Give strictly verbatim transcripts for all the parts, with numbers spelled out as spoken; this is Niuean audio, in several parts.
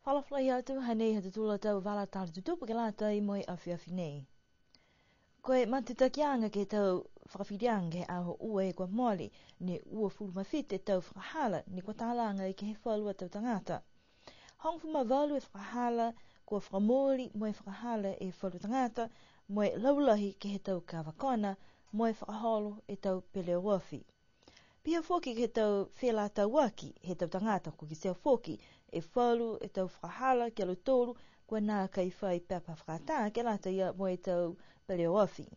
Fakaalofa lahi atu, hanei ha tautolu a tau vala tala tutupu ke lata mo e afiafi nei. Ko e matutakiaga ke he tau fakafiliaga he aho ua e kua mole, ne uafulu ma fitu e tau fakahala ne kua talaga ke he falu a tau tagata. Hogofulu ma valu e fakahala kua fakamooli mo e fakahala e falu tagata, mo e laulahi ke he tau kava kona, mo e fakaholo e tau peleoafi. Pihia foki ke he tau felatauaki he tau tagata, kua kitia foki e falu e tau fakahala ki a lautolu kua nākai fai pepa fakaatā ke lata ia mo e tau peleoafi.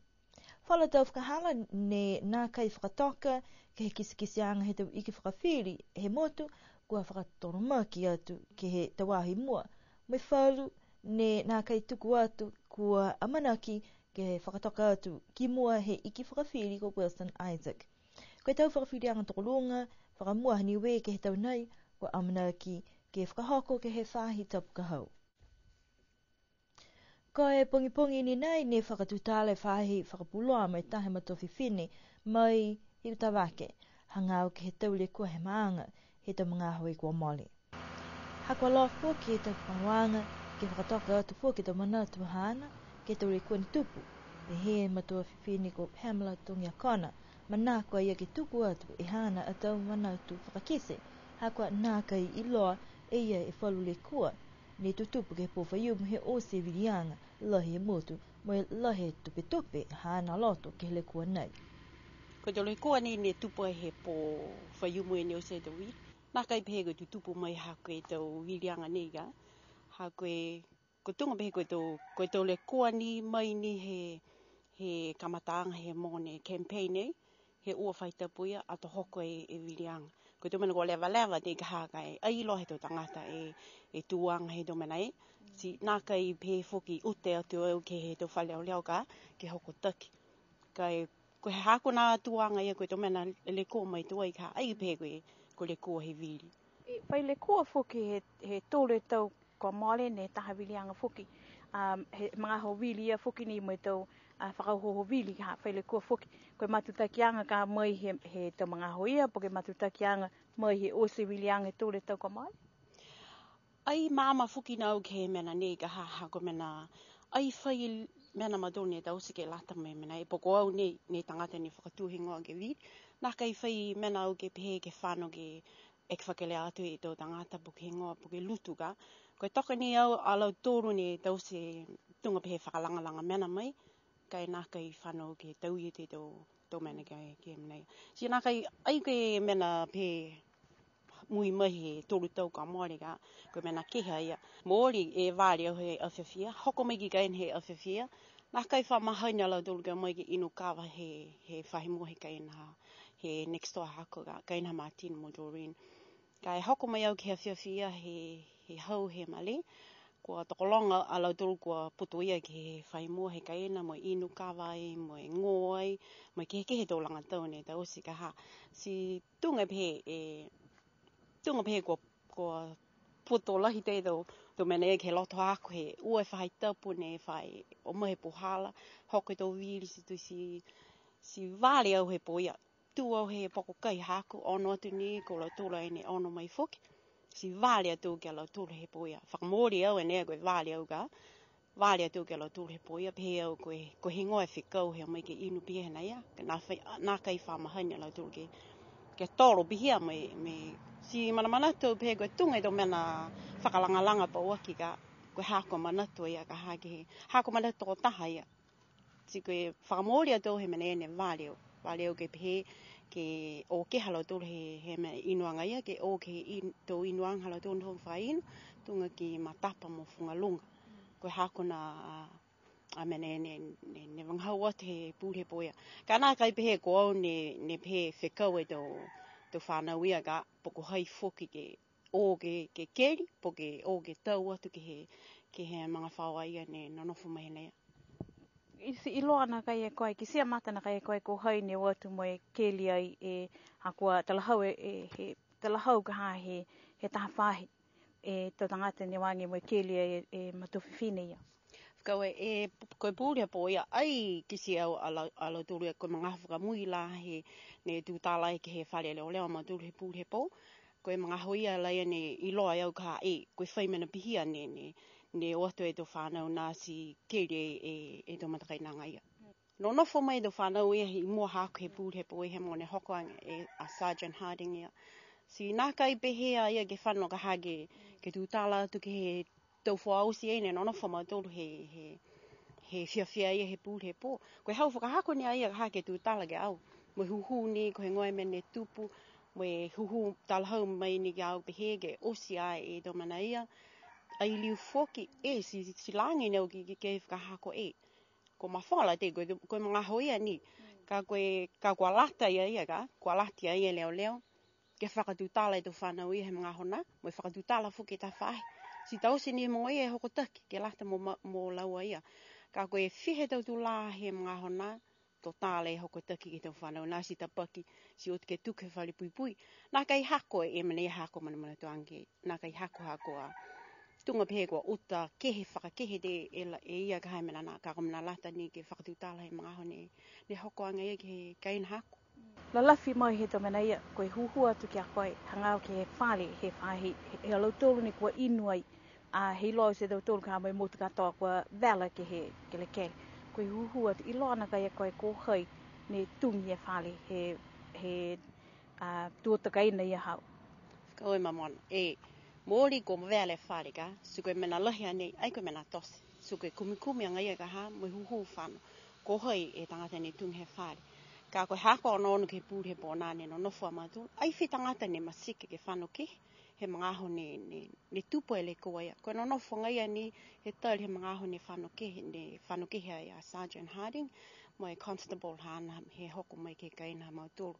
Falu tau fakahala ne nākai fakatoka ke he kitekiteaga he tau iki fakafili he motu kua fakatolomaki atu ke he tau aho i mua. Mo e falu ne nākai tuku atu kua amanaki ke fakatoka atu ki mua he iki fakafili ko Wilson Isaac. Ko e tau fakafiliaga tokoluga fakamua ha Niue ke he tau nei, kua amanaki ke fakahoko ke he faahi tapu ka hau. Ko e pogipogi ni nei ne fakatutala e faahi fakapuloa mo e taha matua fifine mai Hikutavake, hagaao ke he tau lekua he maaga, he tau magaaho kua mole. Ha kua loa foki e tau fakaholoaga ke fakatoka atu foki e tau manatu haana ke he tau lekua ne tupu. Pehē e matua fifine ko Pamela Togiakona, manako a ia ke tuku atu e haana a tau manatu fakakite, ha kua nākai iloa e ia e falu lekua ne tutupu ke he pō Faiumu he oti e viliaga lahi he motu, mo e lahi e tupetupe haana loto ke he lekua nei. Ko e tau lekua nei ne tupu ai he pō Faiumu e ne oti e tau vili. Nākai pehē ko e tutupu mai ha ko e tau viliaga nei ka. Ha ko e, ko e tuga pehē ko e tau, ko e tau lekua ni mai ni he, he kamataaga he mogo ne campaign nei, he ua faahi tapu ia ato hoko e, e viliaga. Ko e tau mena kua levaleva nei ka ha ka e, ai iloa he tau tagata e, e tuaga he tau mena e. Ti nākai pehē foki uta atu au ke he tau fale leoleo ka, ke hokotaki. Ka e, ko e haaku nā tuaga ia ko e tau mena lekua mai tuai ka, ai pehē ko e, ko e lekua he vili. E, fai lekua foki he, he tolu e tau kua mole ne taha viliaga foki. Um, he magaaho vili ia foki ni mo e tau, a, fakaohooho vili ka fai lekua foki. Ko e matutakiaga ka mai he, he tau magaaho ia, po ke matutakiaga mai he oti e viliaga he tolu e tau kua mole. Ai maama foki na au ke he mena nei ka ha, ha ko e mena, ai fai mena mautolu ne taute ke lata mo e mena e, po ko au nei, ne tagata ne fakatū higoa ke vili. Nākai fai mena au ke pehē ke fano ke eke fakelea atu e tau tagata po ke higoa po ke lutu ka. Ko e toka ni au a lautolu ne taute tuga pehē fakalagalaga mena mai, ka e nākai fano ke taute e tau, tau mena ke, ke mena ia. Ti nākai, ai ke mena pehē mui mai he tolu tau kua mole ka, ko e mena kehe ia. Mooli e vale au he afiafi ia, hoko mai ki kaina he afiafi ia. Nākai fa mahani a lautolu ke o mai ke inu kava he, he faahi mua he kaina ha, he next door haaku ka, kaina ha Martin mo Doreen. Ka e hoko mai au ke he afiafi ia he, he hau he male, kua tokologa a lautolu kua putoia ke he faahi mua he kaina mo e inu kava ai, mo e gō ai, mo e kehekehe e tau laga tau ne taute ka ha. Ti tuga pehē e, tuga pehē kua, kua puto lahi e tau, tau mena ia ke he loto haaku he ua e faahi tapu ne fa o mai he puhala, hoko e tau vili ti tui ti, ti vale au he pō ia. Tū au he poko kai haaku, ono atu ni ko lautolu ai ne ono mai foki. Ti vale atu ki a lautolu he pō ia. Fakamooli au e nei ko e vale au ka. Vale atu ki a lautolu he pō ia, pehē au ko e, ko e higoa e fekau he o mai ke inu pihia e nei ia. Ka nā fai, nākai fa mahani a lautolu ke, ke tolo pihia mo e, mo e. Ti manamanatu au pehē ko e tuga e tau mena fakalagalaga pauaki ka, ko e haaku a manatu ia ka ha ke he, haaku a manatu tokotaha ia. Ti ko e fakamooli atu au he mena ia ne vale au. Vale au ke pehē, ke o ke ha lautolu he, he mena inuaga ia, ke o ke he in-, tau inuaga ha lautolu ne fa inu, tuga ki Matapa mo Fugaluga. Ko e haaku nā, a, a mena ne, ne, ne vagahau atu he pule he pō ia. Ka nākai pehē ko au ne, ne pehē fekau e tau, tau fanau ia ka, po ko hai foki ke o ke, ke keli, po ke o ke tau atu ke he, ke he magafaoa ia ne nonofo mai nei. Ti iloa nakai e koe, kitia mata nakai e koe ko hai ne o atu mo e keli ai e, ha kua talahau e, e, he talahau ka ha he, he taha faahi, e tau tagata ne o age mo e keli ai e, e matua fifine ia. Fekau e, e, ko e pule he pō ia, ai kitia au a lau, a lautolu ia ko e magaaho fakamui la he, ne tutala ai ke he fale leoleo a mautolu he pule he pō. Ko e magaaho ia la ia ne iloa e au ka e, ko e fai mena pihia ne, ne, ne o atu e tau fanau nā ti keli e, e, e tau matakainaga ia. Nonofo mai e tau fanau ia i mua haaku he pule he pō he mogo ne hoko age e a Sergeant Harding ia. Ti nākai pehē a ia ke fano ka ha ke, ke tutala atu ke he tau fua oti ai ne nonofo a mautolu he, he, he fiafia ia he pule he pō. Ko e hau fakahako ni a ia ka ha ke tutala ke au. Mo e hūhū ni, ko e heigoa e mena ne tupu, mo e hūhū talahau mai ni ke au pehē ke oti a e tau mena ia. Ai liu foki, e, ti, ti lagi ne au ke, ke, ke fakahako e. Ko mafola te, ko, ko e magaaho ia ni. Ka ko e, ka kua lata ia ia ka, kua lata ia e leoleo. Ke fakatutala e tau fanau ia he magaaho nā, mo e fakatutala foki e tau faahi. Ti taute ni mo ia e hokotaki, ke lata mo, ma-, mo laua ia. Ka ko e fiha e tau tulā he magaaho nā, to tala e hokotaki ke he tau fanau nā, ti tapaki, ti o ke tuku he fale puipui. Nākai hako e mena ia haaku manamanatu age, nākai hako haaku a. Tuga pehē kua uta kehe fakakehe te e la-, e ia ka ha e mena nā, ka ko e mena lata ni ke fakatutala he magaaho ne, ne hoko age ia ke he kaina haaku. Lalafi mai he tau mena ia, ko e hūhū atu ki a koe, hagaao ke he fale, he faahi, he, he ha lautolu ne kua inu ai, a, he iloa oti e tautolu ka mo e motu katoa kua vela ke he kelekele. Ko e hūhū atu, iloa nākai a koe ko hai ne tugi e fale, he, he, a, tuata kaina ia hau. Fakaaue mamona, e, mooli kua vela e fale ka, ti ko e mena lahi a nei, ai ko e mena tote. Ti ko e kumikumi agaia ka ha, mo e hūhū fano. Ko hai e tagata ne tugi he fale. Ka ko e haaku a onoono ke he pule he pō nā ne nonofo a mautolu. Ai fai tagata ne masike ke fano kehe, he magaaho ne, ne, ne tupu e lekua ia. Ko e nonofo agaia ni he tali he magaaho ne fano kehe, ne fano kehe ai a Sergeant Harding, mo e Constable haana he hoko mai ke he kaina ha mautolu.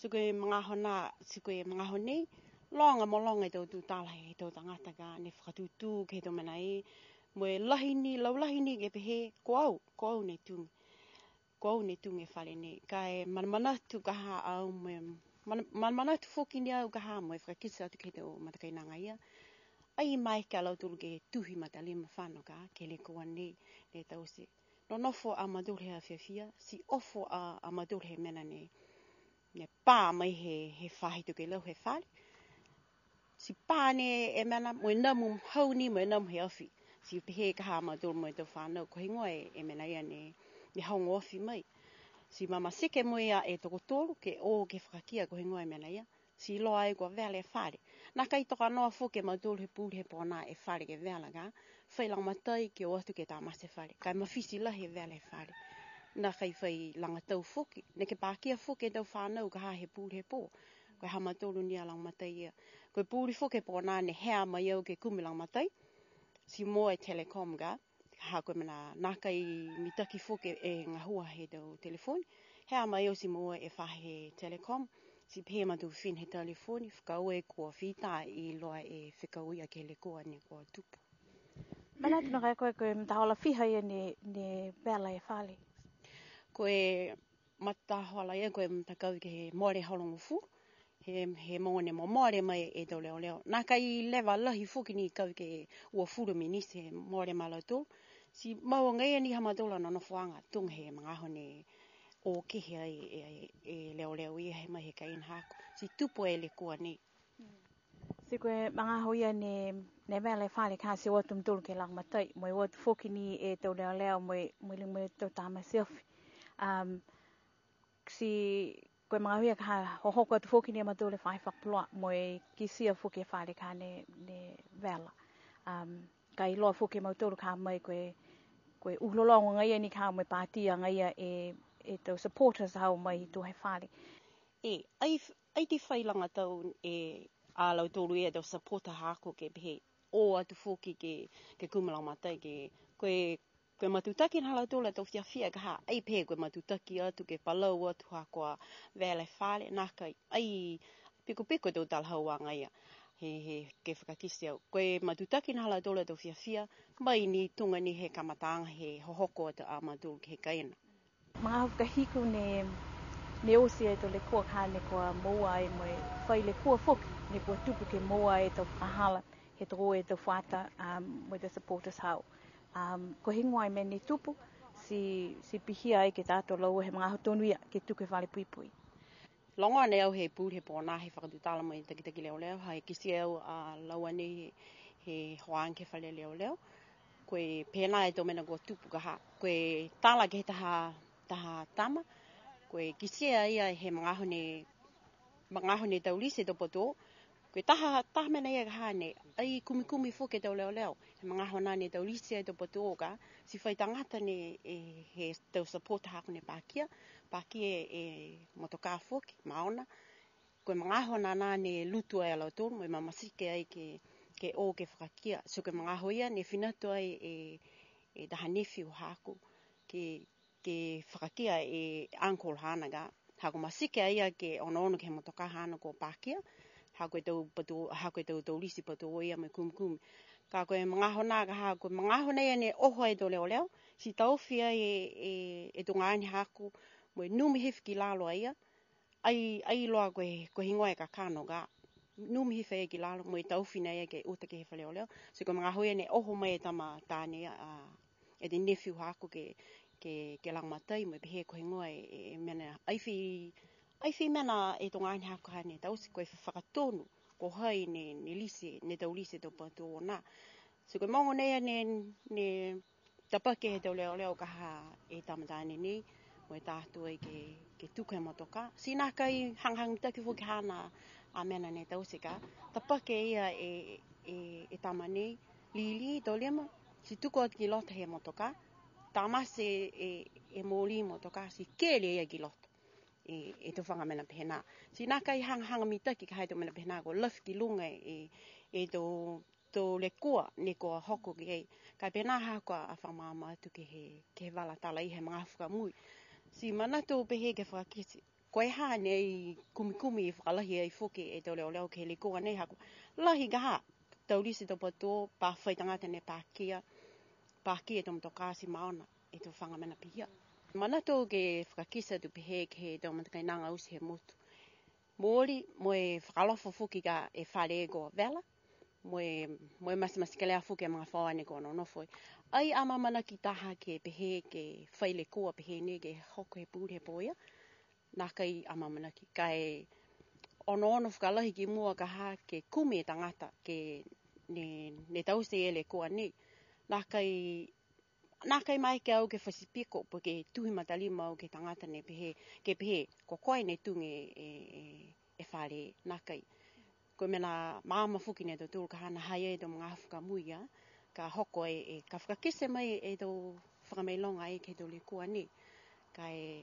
Ti ko e magaaho nā, ti ko e magaaho nei, loga mo loga e tau tutala he tau tagata ka ne fakatūtū ke he tau mena ia, mo e lahi ni, laulahi ni ke pehē, ko au, ko au ne tugi. Ko au ne tugi e fale nei. Ka e manamanatu ka ha au mo e, mana-, manamanatu foki ni au ka ha mo e fakakite atu ke he tau matakainaga ia. Ai maeke a lautolu ke tuhi matalima fano ka, ke he lekua nei, ne taute. Nonofo a mautolu he afiafi, ti ofo a, a mautolu he mena ne, ne pā mai he, he faahi tokelau he fale. Ti pā ne e mena mo e namu hau ni mo e namu he afi. Ti pehē ka ha mautolu mo e tau fanau, ko e heigoa e, e mena ia ne, ne hogofia mai. Ti mamasike mo ia e tokotolu ke o ke fakakia ko e heigoa e mena ia. Ti iloa ai kua vela e fale. Nākai toka noa foki e mautolu he pule he pō nā e fale ke vela ka. Fai lagomatai ke o atu ke tamate e fale. Ka e mafiti lahi e vela e fale. Nākai fai lagatau foki. Neke pakia foki e tau fanau ka ha he pule he pō. Ko e ha mautolu ni a lagomatai ia. Ko e pule foki he pō nā ne hea mai au ke kumi lagomatai. Ti moua e Telecom ka. Ha ko e mena nākai mitaki foki e gahua he tau telefoni. Hea mai au ti moua e faahi he Telecom. Ti pehē e matua fifine he telefoni, fakaaue kua fita iloa e fekau ia ke he lekua ne kua tupu. Manatu nākai a koe ko e matahola fiha ia ne, ne vela e fale? Ko e matahola ia ko e matakau ke he mole hologofulu, he, he mogo ne momole mai e tau leoleo. Nākai leva lahi foki ni kau ke uafulu miniti he mole ma lautolu. Ti mau agaia ni ha mautolu a nonofoaga tuga he magaaho ne o kehe ai e, e, e leoleo ia he mai he kaina haaku. Ti tupu e lekua nei. Ti ko e magaaho ia ne, ne vela e fale ka ti o atu a mautolu ke lagomatai, mo e o atu foki ni e tau leoleo, mo e, mo e, mo e tau tamate afi. Um, ti ko e magaaho ia ka ha hohoko atu foki ni a mautolu e faahi fakapuloa, mo e kitia foki e fale ka ne, ne vela. Um, ka iloa foki e mautolu ka mai ko e, ko e ulologo agaia ni ka mo e pātia agaia e, e tau supporters hau mai i tua he fale. E, ai, ai ti fai lagatau e a lautolu ia tau supporter haaku ke pehē, o atu foki ke, ke kumi lagomatai ke, ko e, ko e matutaki na ha lautolu a tau fiafia ka ha, ai pehē ko e matutaki atu ke palau atu ha kua vela e fale, nākai, ai pikopiko e tau talahauaga ia, he, he, ke fakakite au. Ko e matutaki na ha lautolu a tau fiafia, mai ni tuga ni he kamataaga he hohoko atu a mautolu ke he kaina. Magaaho fakahiku ne, ne oti e tau lekua ka ne kua moua ai mo e fai lekua foki, ne kua tuku ke moua e tau fakahala, he tau e tau fuata, um, mo e tau supporters hau. Um, ko e heigoa e mena ne tupu, ti, ti pihia ai ke tato laua he magaaho tonu ia, ke tuku e fale puipui. Logona au he pule he pō nā he fakatutala mo e takitaki leoleo, ha e kitia au a laua nei he, he hoaga ke he fale leoleo. Ko e pēnā e tau mena kua tupu ka ha. Ko e tala ke he taha, taha tama, ko e kitia ia he magaaho ne, magaaho ne tau lisi e tau patu ō. Ko e taha, taha mena ia ka ha ne, ai kumikumi foki e tau leoleo. He magaaho nā ne tau lisi e tau patu ō ka, ti fai tagata ne, e, he tau support haaku ne pakia, pakia e, e motokā foki, maona. Ko e magaaho nā nā ne lutu ai a lautolu, mo e mamatike ai ke, ke ō ke fakakia. So ko e magaaho ia ne fina atu ai e, e taha nephew haaku, ke, ke fakakia e uncle haana ka. Ha kua matike a ia ke onoono ke he motokā haana kua pakia, ha ko e tau patu, ha ko e tau tau lisi patu ō ia mo e kumikumi. Ka ko e magaaho nā ka ha, ko e magaaho nā ia ne oho ai e tau leoleo, ti taofi ai e, e, e tau gahua haaku, mo e numi hifo ki lalo a ia, ai, ai iloa ko e, ko e heigoa e kakano ka. Numi hifo a ia ki lalo, mo e taofi nā ia ke uta ke he fale leoleo. So ko e magaaho ia ne oho mai e tama taane a, e te nephew haaku ke, ke, ke lagomatai mo e pehē ko e heigoa e, e, e mena, ai fai, ai fai mena e tau gahua haaku ha ne taute ko e fakatonu, ko hai ne, ne lisi, ne tau lisi e tau patu ō nā. So ko e mogo nei ne, ne tapaki he tau leoleo ka ha e tama taane nei, mo e tā atu ai ke, ke tuku he motokā. Ti nākai hagahaga mitaki foki haana a mena ne taute ka. Tapaki e ia e, e, e tama nei, lili, tolima, ti tuku atu ki loto he motokā. Tamate e, e, e moli motokā, ti keli e ia ki loto. E, e tau faga mena pehē nā. Ti nākai hagahaga mitaki ka ha e tau mena pehē nā, kua lafi ki luga e, e tau, tau lekua ne kua hoko ki ai. Ka e pēnā ha kua a fakamaama atu ke he, ke he vala tala ia he magaaho fakamui. Ti manatu pehē ke fakakite. Ko e ha ne ai kumikumi fakalahi ai foki e tau leoleo ke he lekua nei ha kua lahi ka ha. Tau lisi tau patu ō, pā fai tagata ne pakia, pakia e tau motokā ti maona e tau faga mena pihia. Manatu ke fakakite atu pehē ke he tau matakainaga oti he motu. Mooli, mo e fakaalofa foki ka e fale ko Vela, mo e, mo e matematekelea foki e magafaoa ne kua nonofo ai. Ai amaamanaki taha ke pehē ke fai lekua pehē nei ke hoko he pule he pō ia, nākai amaamanaki. Ka e onoono fakalahi ki mua ka ha ke kumi e tagata ke ne, ne taute e lekua nei. Nākai, nākai maeke au ke fati piko, po ke tuhi matalima au ke he tagata ne pehē, ke pehē, ko koe ne tuga e, e, e fale, nākai. Ko e mena maama foki ne tautolu ka ha ne ha i ai e tau magaaho fakamui ia, ka hoko e, e, ka fakakite mai e tau fakamailoga ai ke he tau lekua nei. Ka e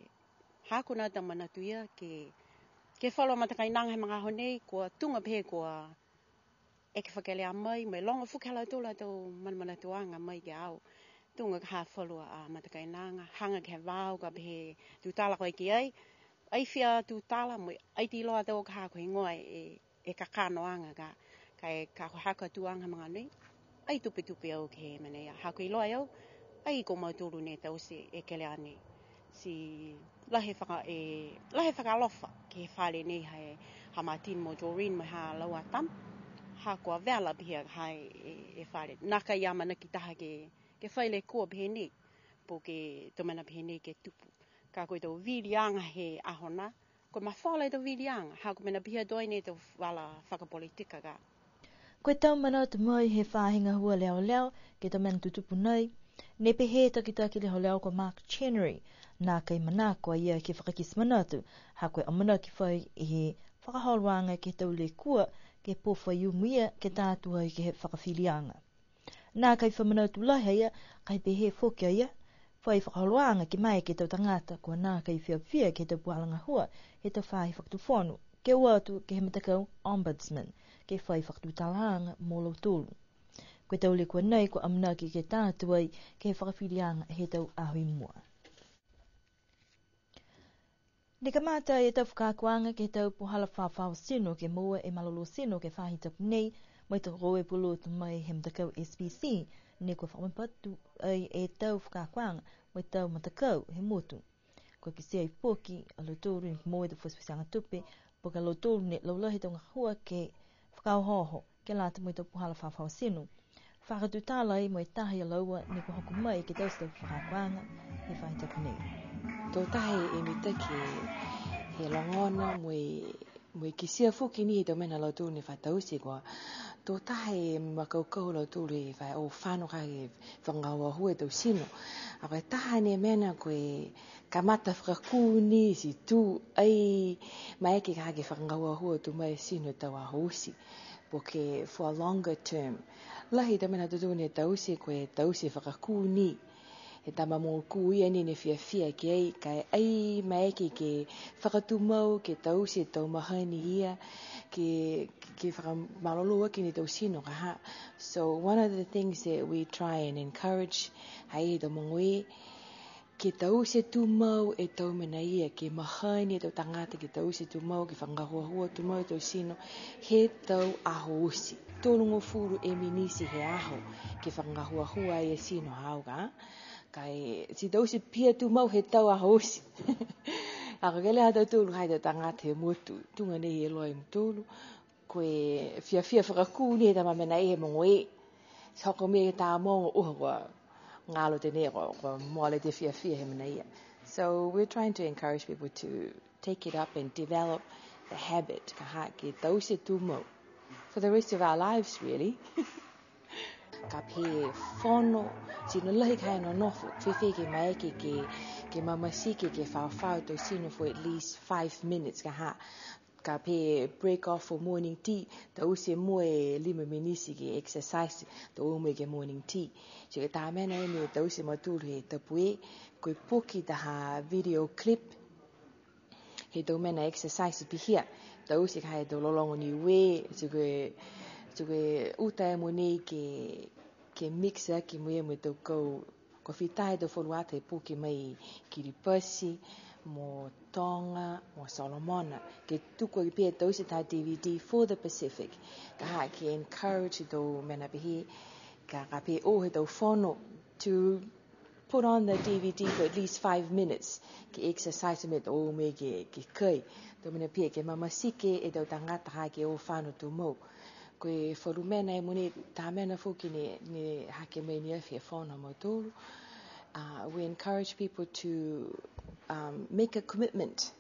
haaku nā tau manatu ia ke, ke he falu a matakainaga he magaaho nei, kua tuga pehē kua eke fakelea mai, mo e loga foki ha lautolu a tau manamanatuaga mai ki a au. Tuga ka ha falu a matakainaga, haga ke he vao ka pehē tutala koe ki ai, ai fia tutala mo e ai ti iloa tau ka ha ko e heigoa e, e kakanoaga ka, ka e ka ko e haaku a tuaga he magaaho nei, ai tupetupe au ke he mena ia. Ha ko e iloa e au, ai ko mautolu ne taute e kelea nei. Ti lahi e faka, e, lahi e fakaalofa ke he fale nei ha, ha Martin mo Doreen mo e ha laua tama. Ha kua Vela pihia ha e, e fale. Nākai amanaki taha ke, ke fai lekua pehē nei. Po ke tau mena pehē nei ke tupu. Ka ko e tau viliaga he aho nā, ko e mafola e tau viliaga, ha ko e mena pihia tuai nei tau vala fakapolitika ka. Ko e tau manatu mai he faahi gahua leoleo ke he tau mena tutupu nei, ne pehē e takitaki leoleo ko Mark Chenery, nākai manako a ia ke fakakite manatu, ha ko e amanaki fai e fakaholoaga ke he tau lekua ke he pō Faiumu ia ke tā atu ai ke he fakafiliaga. Nākai fakamanatu lahi a ia, ka e pehē foki a ia, fai fakaholoaga ke maeke e tau tagata kua nākai fiafia ke he tau puhala gahua he tau faahi fakatufono, ke o atu ke he matakau Ombudsman, ke fai fakatutalaaga mo lautolu. Ko e tau lekua nei kua amanaki ke tā atu ai ke he fakafiliaga he tau aho i mua. Ne kamata e tau fakaakoaga ke he tau puhala fafao tino ke moua e malolō tino ke he faahi tapu nei, mo e tau ua e pulotu mai he matakau S P C, ne kua fakamapatu ai e tau fakaakoaga mo e tau matakau he motu. Kua kitia ai foki a lautolu ne moua e tau fuatifuatiaga tupe, po ke a lautolu ne laulahi e tau gahua ke fakaohooho ke lata mo e tau puhala fafao tino. Fakatutala ai mo e taha ia laua ne kua hoko mai ke taute e tau fakaakoaga he faahi tapu nei. Tō taha e mitaki He logona mo e, mo e kitia foki ni he tau mena ha lautolu ne fa taute kua, to taha e makaukau ha lautolu he fa o fano ka he fakagahuahua e tau tino. A ko e taha ni e mena ko e kamata fakakū ni ti tū ai maeke ka ke fakagahuahua tumau e tino he tau aho oti. Po ke for a longer term. Lahi e tau mena ha tautolu ne taute ko e taute fakakū ni. He tama mokū ia ni ne fiafia ki ai, ka e ai maeke ke fakatumau, ke taute e tau mahani ia, ke, ke fakamalolō aki ni e tau tino ka ha. So one of the things that we try and encourage, ha i ai e tau mogoe, ke taute tumau e tau mena ia, ke mahani e tau tagata, ke taute tumau, ke fakagahuahua tumau e tau tino, he tau aho oti. Tolugofulu e miniti he aho, ke fakagahuahua ai e tino haau ka. Ka e, ti taute pihia tumau he tau aho oti. A ko e kelea ha tautolu ha i ai e tau tagata he motu, tuga nei he iloa e mutolu, ko e fiafia fakakū ni he tama mena ia he mogoe. Ti hoko mai e tama mogo, uha kua galo tene, kua, kua mole e fiafia he mena ia. So we're trying to encourage people to take it up and develop the habit, ka ha ke taute tumau for the rest of our lives, really. Ka pehē fono, tino lahi ka e nonofo, fēfē ke maeke ke, ke mamasike, ke faofao e tau tino for at least five minutes, ka ha. Ka pehē break off for morning tea, taute mua e lima miniti ke exercise, to o mai ke morning tea. Ti ko e taha mena ia ne taute e mautolu he tapu ē, ko e poki taha video clip, he tau mena exercise pihia, taute ka e tau lologo Niue, ti ko e, ti ko e uta e mogonei ke, ke mix aki mo e mo e tau kau, kua fita e tau falu ata he poki mai Kiripati, mo Toga, mo Solomona, ke tuku aki pehē taute taha D V D for the Pacific, ka ha ke encourage e tau mena pehē, ka, ka pehē o he tau fono, to put on the D V D for at least five minutes, ke exercise mo e tau o mai ke, ke kai. Tau mena pehē ke mamasike e tau tagata ha ke o fano tumau. Ko e falu mena e mogonei, taha mena foki ne, ne hake mai ni a fia fono mo tolu. Uh, we encourage people to, um, make a commitment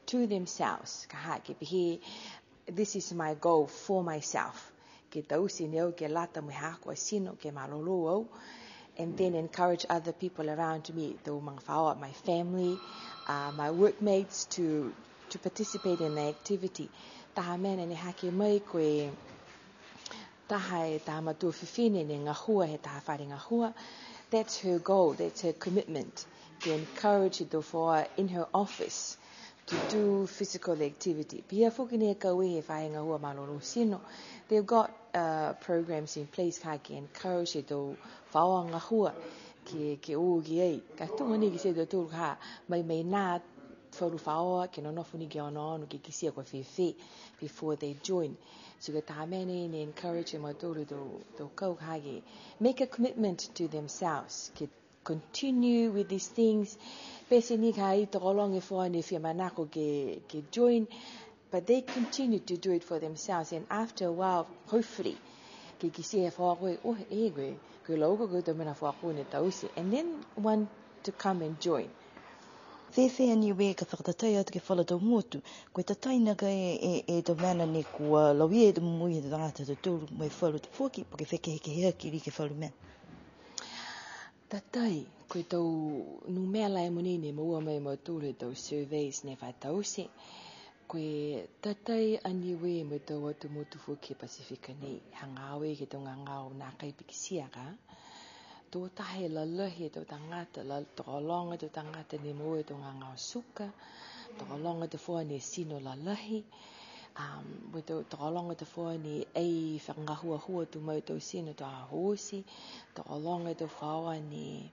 to themselves. Ka ha ke pehē, this is my goal for myself. Ke taute ni au ke lata mo e haaku a tino, ke malolō au. And then encourage other people around me, tau magafaoa, my family, uh, my workmates to, to participate in the activity. Taha mena ne hake mai ko e taha e tama matua fifine ne gahua he taha fale gahua. That's her goal, that's her commitment. Ke encourage e tau faoa in her office to do physical activity. Pihia foki ni e kau he faahi gahua malolō tino. They've got, uh, programs in place ka ke encourage e tau faoa gahua ke, ke o ki ai. Ka tuga ni kitia e tautolu ka mai, mai nā falu faoa ke nonofo ni ke onoono ke kitia kua fēfē before they join. So ko e taha mena ne encourage e mautolu e tau, tau kau ka ke make a commitment to themselves, ke continue with these things. Pete ni ka e tokologa e faoa ne fia manako ke, ke join, but they continue to do it for themselves, and after a while, hopefully, ke kitia e faoa ko e, oh, e, ko e, ko e lauko ko e tau mena faoa ko e ne taute, and then want to come and join. Fēfē a Niue ka fakatatai atu ke he falu tau motu, ko e tatai nākai e, e, e tau mena ne kua lauia e tau momoui he tau tagata ha tautolu mo e falu tau foki, po ke fekehekeheaki ke he falu mena? Tatai, ko e tau numela e mogonei ne moua mai e mautolu he tau surveys ne fa taute, ko e tatai a Niue mo e tau atu motu foki he Pasifika nei, hagaao ke he tau gagao nākai pikitia ka. To taha e lalahi e tau tagata, la-, tokologa e tau tagata ne moua e tau gagao suka, tokologa e tau faoa ne tino lalahi, um, mo e tau, tokologa e tau faoa ne ai fakagahuahua tumau e tau tino he tau aho oti, tokologa e tau faoa ne,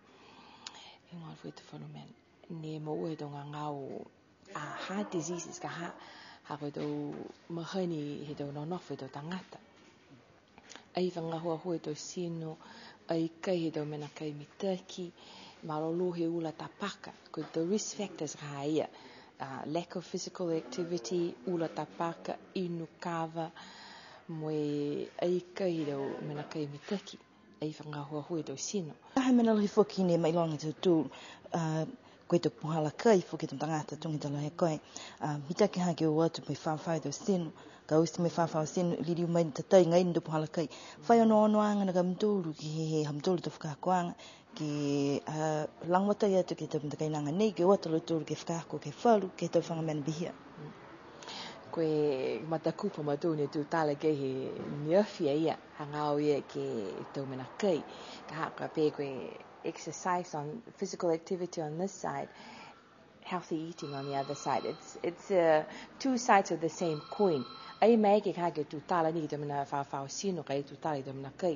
hang on, for the falu mena, ne moua e tau gagao, a, heart diseases ka ha, ha ko e tau mahani he tau nonofo he tau tagata. Ai fakagahuahua e tau tino, ai kai he tau mena kai mitaki, malolō he ula tapaka, ko e tau risk factors ka ha ia, a, lack of physical activity, ula tapaka, inu kava, mo e ai kai he tau mena kai mitaki, ai fakagahuahua e tau tino. Taha mena lahi foki ne mailoga e tautolu, a, ko e tau puhala kai foki he tau tagata tuga he tau lahi kai. A, mitaki ha ke o atu mo e fafao e tau tino, ka oti mo e fafao tino, liliu mai ne tatai agaia e tau puhala kai. Fai onoonoaga nakai a mutolu ke he, he ha mutolu a tau fakaakoaga, ke, a, lagomatai atu ke he tau matakainaga nei, ke o atu a lautolu ke fakaako, ke falu, ke he tau faga mena pihia. Ko e matakupu ha mautolu ne tutala ke he neafi a ia, hagaao ia ke he tau mena kai. Ka ha ko e pā ko e exercise on, physical activity on this side, healthy eating on the other side. It's, it's, uh, two sides of the same coin. Ai maeke ka ke tutala ni ke he tau mena fafao tino, ka e tutala ke he tau mena kai.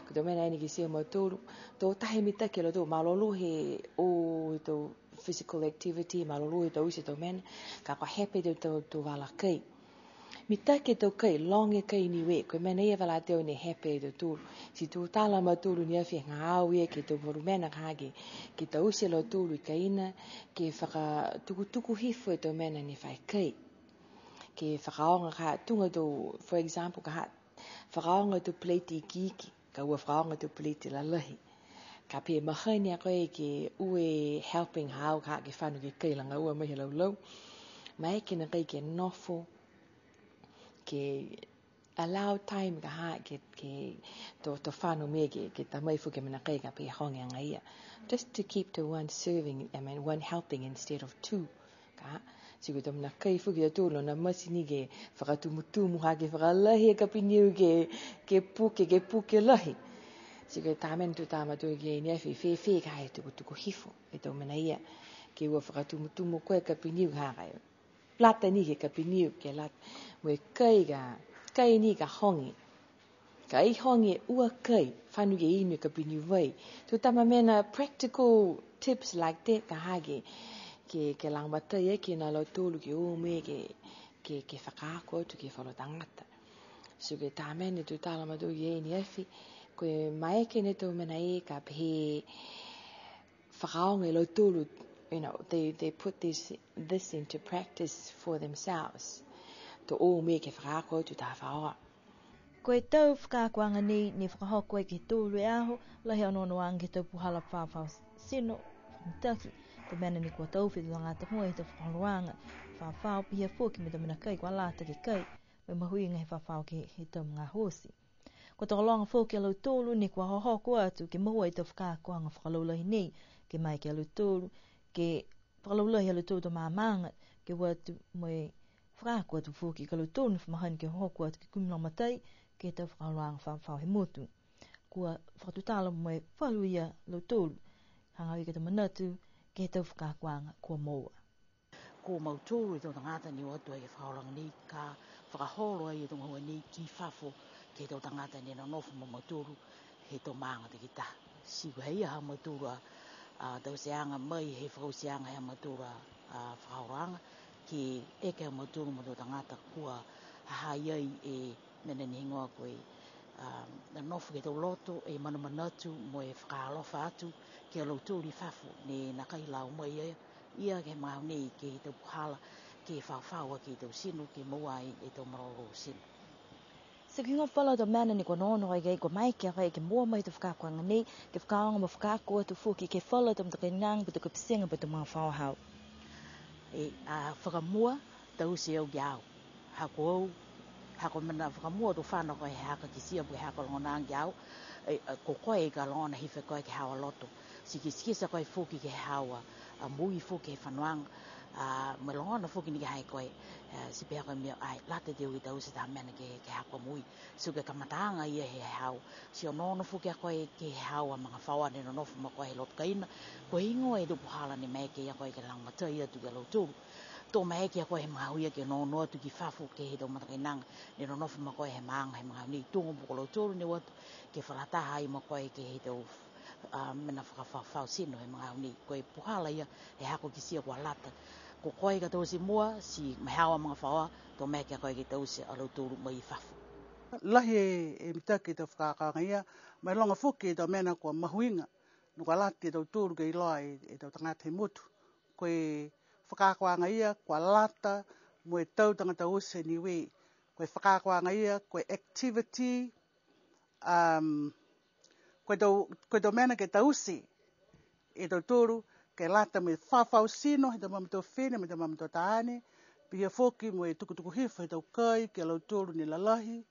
Ko e tau mena ni kitia e mautolu, to tahi mitaki a lautolu, malolō he o e tau physical activity, malolō he taute e tau mena, ka kua hepe e tau, tau, tau vala kai. Mitaki e tau kai, loga e kai Niue, ko e mena ia vala teo ne hepe e tautolu. Ti tutala a mautolu neafi hagaao ia ke he tau valu mena ka ke, ke taute e lautolu i kaina, ke fakatukutuku hifo e tau mena ne fa kai. Ke fakaaoga ka tuga tau, for example, ka ha, fakaaoga e tau peleti ikiiki, ka ua fakaaoga e tau peleti lalahi. Ka pehē mahani a koe ke ua e helping haau ka ke fano ke kai lagaua mai he laulau. Maeke nakai ke nofo, ke allow time ka ha ke, ke to, to fano mena ke, ke ta mai foki e mena kai ka pehē hoge agaia. Just to keep to one serving, I mean, one helping instead of two. Ka, ti ko e tau mena kai foki a tautolu, ne mate ni ke fakatumutumu ha ke fakalahi e kapiniu ke, ke puke, ke puke lahi. Ti ko e tau mena tutala a mautolu ke he neafi, fēfē ka e tukutuku hifo e tau mena ia. Ke ua fakatumutumu ko e kapiniu ha ka e lata ni ke kapiniu, ke lata. Mo e kai ka, kai ni ka hoge. Ka e hoge ua kai, fano ke inu e kapiniu vai. Tau tama mena practical tips like that, ka ha ke, ke, ke lagomatai aki a lautolu ke o mai ke, ke, ke fakaako atu ke he falu tagata. So ko e tau mena ne tutala a mautolu ke he neafi, ko e maeke ni e tau mena ia ka pehē fakaaoga e lautolu, you know, they, they put this, this into practice for themselves. To o mai ke fakaako atu taha faoa. Ko e tau fakaakoaga nei ne fakahoko ai ke he tolu e aho, lahi e onoonoaga ke he tau puhala fafao tino, mitaki, tau mena ne kua taofi e tau tagata he tau fakaholoaga fafao, pihia foki mo e tau mena kai kua lata ke kai, mo e mahuiga he fafao ke he tau magaaho oti. Kua tokologa foki a lautolu ne kua hohoko atu ke moua e tau fakaakoaga fakalaulahi nei, ke maeke a lautolu ke fakalaulahi a lautolu tau maamaaga, ke o atu mo e fakaako atu foki ki a lautolu ne fa mahani ke hohoko atu ke kumi lagomatai ke he tau fakaholoaga fafao he motu. Kua fakatutala mo e falu ia a lautolu, hagaao ia ke he tau manatu ke he tau fakaakoaga kua moua. Ko mautolu e tau tagata ne o atu ai ke he fakaholoaga nei ka fakaholo ai e tau gahua nei ki fafo ke he tau tagata ne nonofo ma mautolu he tau maaga takitaha. Ti ko e ha ia ha mautolu a, a, tauteaga mai he fakaotiaga he ha mautolu a, a, fakaholoaga, ke eke ha mautolu mo e tau tagata kua ha ha i ai e mena ne higoa ko e, a, nonofo ke he tau loto, e manamanatu mo e fakaalofa atu ki a lautolu i fafo, ne nākai lau mai ia, ia ke he magaaho nei ke he tau puhala, ke fafao aki e tau tino, ke moua ai e tau malolō tino. Ti ko e heigoa falu a tau mena ne kua onoono ai ke, kua maeke a koe ke moua mai e tau fakaakoaga nei, ke fakaaoga mo fakaako atu foki ke he falu a tau matakainaga, po ke tau kapitiga, po ke tau magafaoa haau. E, a, fakamua, taute au ki a au. Ha ko au, ha ko e mena fakamua to fano ko e haka kitia po ke haka logonaaga ki a au, e, a, ko koe ka logona hifo e koe ke he haau a loto. Ti kitekite a koe foki ke he haau a, a moui foki he fanoaga, a, mo e logona foki ni ke he ha i koe, a, ti pehē a koe mo e ai, lata teu ke taute taha mena ke, ke he haau a moui. Ti ko e kamataaga ia he haau. Ti onoono foki a koe ke he haau a magafaoa ne nonofo ma koe he loto kaina. Ko e heigoa e tau puhala ne maeke ia koe ke lagomatai atu ki a lautolu. To maeke ia koe he magaaho ia ke onoono atu ki fafo ke he tau matakainaga ne nonofo ma koe he maaga he magaaho nei. Tuga po ko lautolu ne o atu ke fakalataha ai ma koe ke he tau, a, mena fakafafao tino he magaaho nei. Ko e puhala ia he hako kitia kua lata. Ko koe ka taute mua, ti mo e haau a magafaoa, to maeke a koe ke taute a lautolu mai i fafo. Lahi e, e mitaki e tau fakaakoaga ia, mo e loga foki e tau mena kua mahuiga, ne kua lata e tautolu ke iloa e, e tau tagata he motu. Ko e fakaakoaga ia, kua lata mo e tau tagata oti Niue. Ko e fakaakoaga ia, ko e activity, um, ko e tau, ko e tau mena ke taute e tautolu, ke lata mo e fafau tino he tau mamatua fifine mo e tau mamatua taane, pihia foki mo e tukutuku hifo he tau kai ki a lautolu ne lalahi,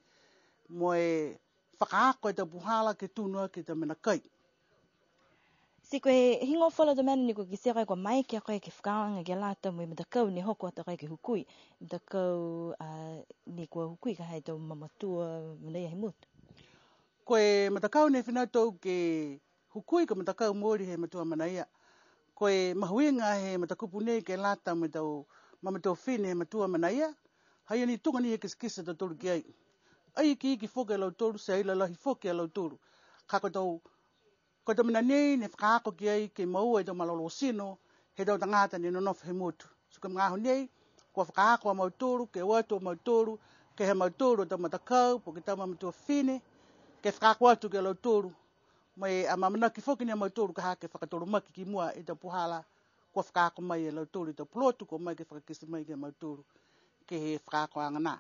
mo e fakaako e tau puhala ke tunu aki e tau mena kai. Ti ko e heigoa falu a tau mena ne kua kitia ko e kua maeke a koe ke fakaaoga ke lata mo e matakau ne hoko atu a koe ke hukui, matakau, a, ne kua hukui ka ha e tau mamatua manaia he motu. Ko e matakau ne finatu au ke hukui ko e matakau mooli he matua manaia. Ko e mahuiga he matakupu nei ke lata mo e tau mamatua fifine he matua manaia, ha ia ni tuga ni he kitekite a tautolu ki ai. Ai ikiiki foki a lautolu, ti ai lalahi foki a lautolu. Ka ko e tau, ko e tau mena nei ne fakaako ki ai ke moua e tau malolō tino he tau tagata ne nonofo he motu. Ti ko e magaaho nei, kua fakaako a mautolu, ke o atu a mautolu, ke he mautolu a tau matakau, po ke tau mamatua fifine, ke fakaako atu ki a lautolu. Mo e amaamanaki foki ni a mautolu ka ha ke fakatolomaki ki mua e tau puhala kua fakaako mai e lautolu, e tau pulotu kua maeke ke fakakite mai ki a mautolu, ke he fakaakoaga nā.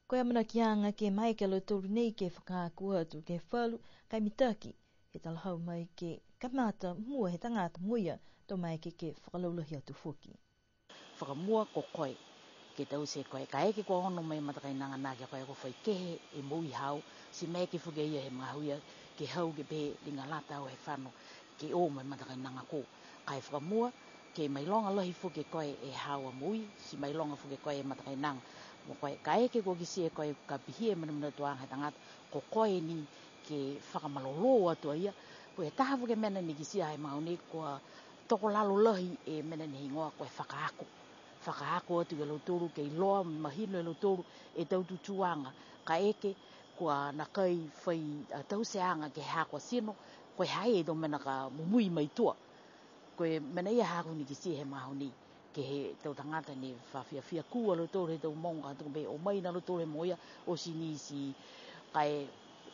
Ko e amanakiaga ke maeke a lautolu nei ke fakaako atu ke he falu, ka e mitaki he talahau mai ke kamata mua he tagata mo ia, to maeke ke fakalaulahi atu foki. Fakamua ko koe, ke taute koe, kaeke kua ono mai e matakainaga nā ki a koe kua fai kehe e moui haau, ti maeke foki a ia he magaaho ia ke hau ke pehē liga lata au he fano, ke o mai e matakainaga ko. Ka e fakamua, ke mailoga lahi foki e koe e haau a moui, ti mailoga foki e koe e matakainaga. Mo koe, kaeke kua kitia e koe ka pihia e manamanatuaga he tagata, ko koe ni ke fakamalolō atu a ia. Ko e taha foki e mena ne kitia he magaaho nei kua tokolalo lahi e mena ne higoa ko e fakaako. Fakaako atu ki a lautolu ke iloa mahino e lautolu e tau tutūaga. Kaeke kua nākai fai a tauteaga ke he haaku a tino, ko e ha ia e tau mena ka mumui mai tua. Ko e mena ia haaku ne kitia he magaaho nei, ke he tau tagata ne fa fiafia kū a lautolu he tau mogo ka tuku pē o mai na lautolu he mogo ia, oti ni ti ka e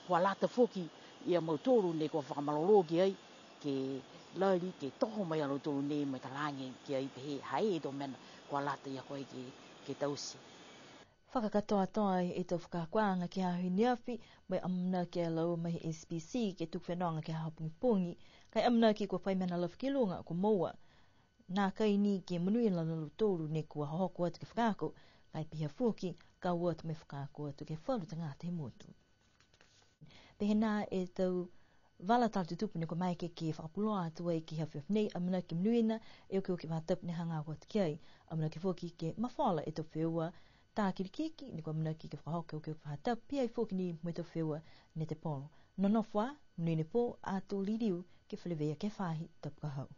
kua lata foki ia mautolu ne kua fakamalolō ki ai, ke lali, ke toho mai a lautolu nei mo e talaage ki ai pehē, ha ia e tau mena kua lata ia koe ke, ke taute. Fakakatoatoa e tau fakaakoaga ke he aho i ne afi, mo e amanaki a laua mai he S P C ke tuku fenoga ke he aho pogipogi, ka e amanaki kua fai mena lafi ki luga kua moua. Nākai ni ke monuina a lautolu ne kua hohoko atu ke fakaako, ka e pihia foki, ka o atu mo e fakaako atu ke he falu tagata he motu. Pehē nā e tau vala tala tutupu ne kua maeke ke fakapuloa atu ai ke he afiafi nei, amanaki ke monuina e okioki faahi tapu ne hagaao atu ki ai. Amanaki foki ke mafola e tau feua tā kilikiki ne kua amanaki ke fakahoko e okioki faahi tapu, pihia foki ni mo e tau feua netepolo. Nonofo ā, monuina e pō, ato liliu ke feleveia ke he faahi tapu ka hau.